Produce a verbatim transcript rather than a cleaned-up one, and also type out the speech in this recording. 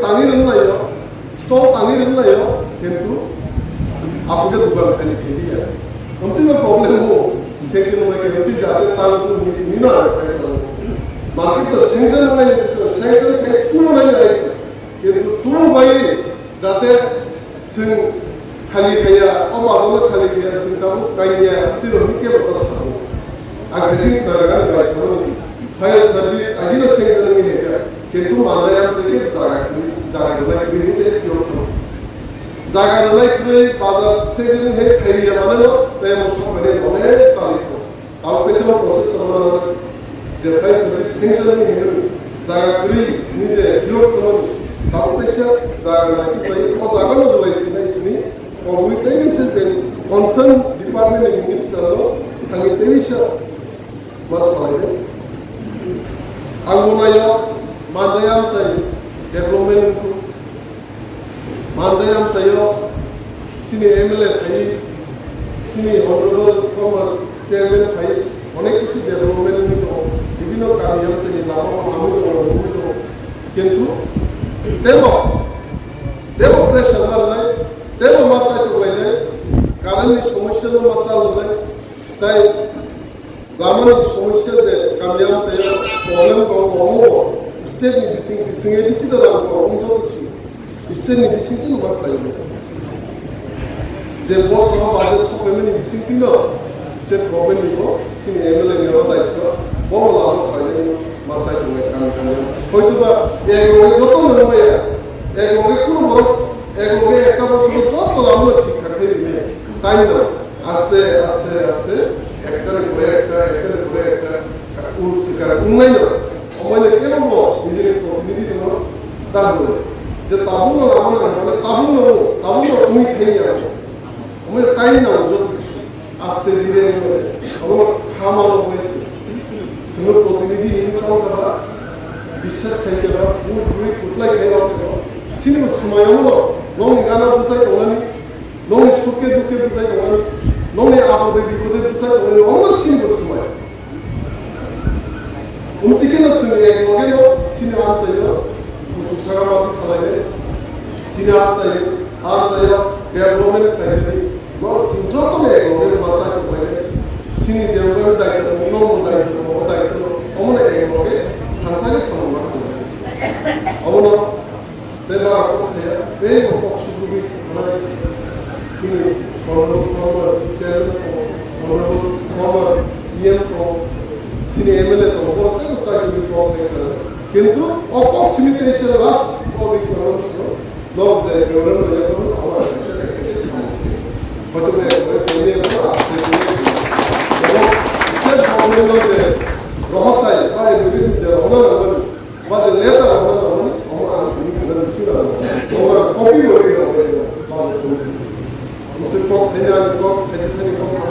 Tangwi rwnglaio, stall tangwi rwnglaio, kintu aphuru dugan khani khiliya. Amtwi no problem mo, sanction wngmani kintu jate tang tu ni no ang sai tang. Market to sanction wngmani, sanction khai kuno nai nai se. Kintu kuno bai jate sing khali khaya, o bazar no khali khaya, sing tabu kaiya, amtwi no ni ke bata sabu. Ang khaising khna rwgani bai sabu. Fire service agino sanction wngwi haijak. Kintu manlai amchai khe jaga kwrwi, jaga rwnai kwrwi hwnwi tei phiyok thung. Jaga rwnai kwrwi bazar sanction hai khairiya maneno tei mosok mane mone chali thung. Abo kaisa process sama je fire service sanction wngwi hwnwi jaga kwrwi nije phiyok thung. Abo kaisa jaga nai kwrwi o jaga no rwnai sinai hwnwi obwi tei bisa je concern department ni minister no thangwi tei bisa ma salai de. Ang bo nayo mandai amchai development ku mandai amchaio sini M L A phai sini honorable former chairman phai onek kisu development ni to bibhinno kami amchai ni lama hamwi to hamwi to kintu tebo tebo pressure ma rwnai tebo ma chai to lai nai current ni somosya no ma chal nai tai Lamani somosya je kamiyam sayo problem tongo, omo state ni bising bising A D C da rang tongo, omo joto si state ni bising tino ma khlai mo. Je bosoro budget sokaimani bising tino state government ni bo sini M L A ni oro daityo, bo lama khlai ma chai tongo kami kami. Hoyto ba ek loge joto no maya, ek loge kuno borok, ek loge ekta bosoro joto lama thik thak khai rine, time no. Aste, aste, aste, ekta ni pore ekta, ekta ni pore ekta, ul sikar, ul nai no. Omai no kebo bo, nijini protinidhi no, ta hule. Je tabuk no lama nang, mane tabuk no, tabuk no umi thai ya. Omai no time nang, joto kisu. Aste dire, omai no khama no bai se. Sino protinidhi ini chong kaba, biswas khai kaba, ul guri kutlai khai ba kaba. Sini bo smai omo no, nong ni gana bujai tongnani, Nongni sukhe dukhe bwsai tongmani, nongni apode bipode bwsai tongmani, omono sini bo swmai. Umtwi kheno chwng ek loge no sini amchaino kuchuk saka mati salainai, sini amchai, amchaio development khlainani, no chwng jotono ek loge no ma chai tonglainai. Sini je wngmani daityo tongo, nongbo daityo tongo, o daityo no, omono ek loge thansa khe samung ma tonglainai. Omono Tei bara kok saya, tei bo kok sugwi thanai sini honorable former chairman ko, honorable former E M ko, sini M L A ko, bo tei bo chakri ni kok saya thanai. Kintu o kok simi tei sini last ko di ko no no je ko no ya ko no awar kaisa kaisa kaisa. Hoito me ko ko ne ko a ko state government no je rohotai, pa education je rohona na Ba je letter rok no tongmani, omo ang tini khna bisi rok no. Omo ang copy bo ri rok no. Omo se kok sai na ni kok, kaisa thani kok sa